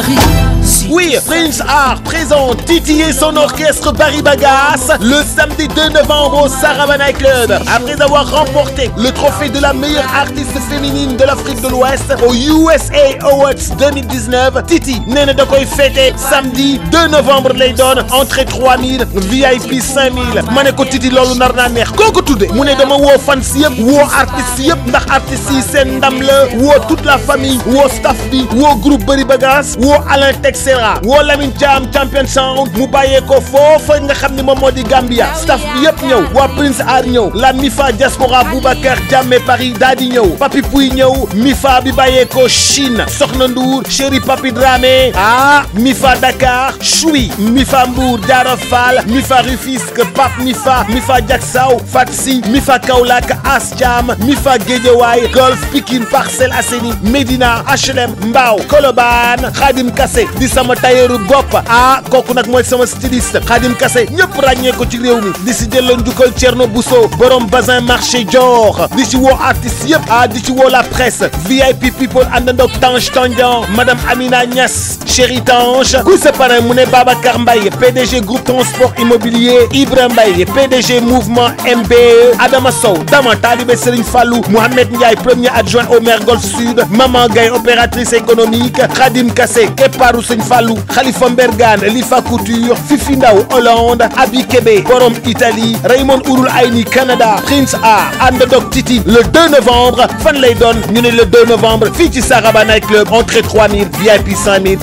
Paris. Oui, Prince Art présente Titi et son orchestre Barry Bagas le samedi 2 novembre au Saravana Club. Après avoir remporté le trophée de la meilleure artiste féminine de l'Afrique de l'Ouest au USA Awards 2019, Titi nee na da koy fêté samedi 2 novembre lay doon entrée 3000 VIP 5000 ma ne ko Titi loolu nar naa neex koo ko tudde mu ne dama woo fans yëpp woo artistes yëpp ndax artistes yi seen ndam la woo toute la famille woo staff bi woo groupe Barry Bagas woo Alain Texera woo Lamine Thiam Champion Sound mu bàyyee ko foofa nga xam ne moom moo di Gambia staff bi yëpp ñëw waa Prince Art ñëw la Mifa Diaspora Boubacar Diamé Paris daa di ñëw Papi Pouy ñëw Mifa bi bàyyee ko Chine Soxna Ndour Chéri Papi Dramé Mifa Dakar Choui Mifa Mbour Diarra Fall Mifa Rufisque Pape Mifa Diacksao Fatsi Mifa Kaolack As Thiam Mifa Guédiawaye Golf Pikine Parcelles Assainies Médina HLM Mbao Colobane Khadim Kassé di sama tailleur bopp kooku nag mooy sama styliste Khadim Kassé ñëpp ràññee ko ci réew mi di si jël njukkal Thierno Bousso borom bazin marché Dior di ci woo artistes yëpp di ci woo la presse VIP people àndandoog Tange Tandian madame Amina Niass Chéri Tange ku sa parrain mu ne Babacar Mbaye PDG groupe transport immobilier Ibrahima Mbaye PDG mouvement MBE Adama Sow Dama Talibé Serigne Fallou Mohamed Ndiaye premier adjoint au maire Golf Sud Maman Gaye opératrice économique Khadim Kassé Keparu Serigne Fallou Khalifa Mbergane Lifa Couture Fifi Ndaw Hollande Abi Kébé borom Italie Raymond Ouroul Aïni Canada Prince Art àndandoog Titi le 2 novembre fan lay doon ñu ne le 2 novembre fii ci Saravana Club entrée 3000 VIP 5000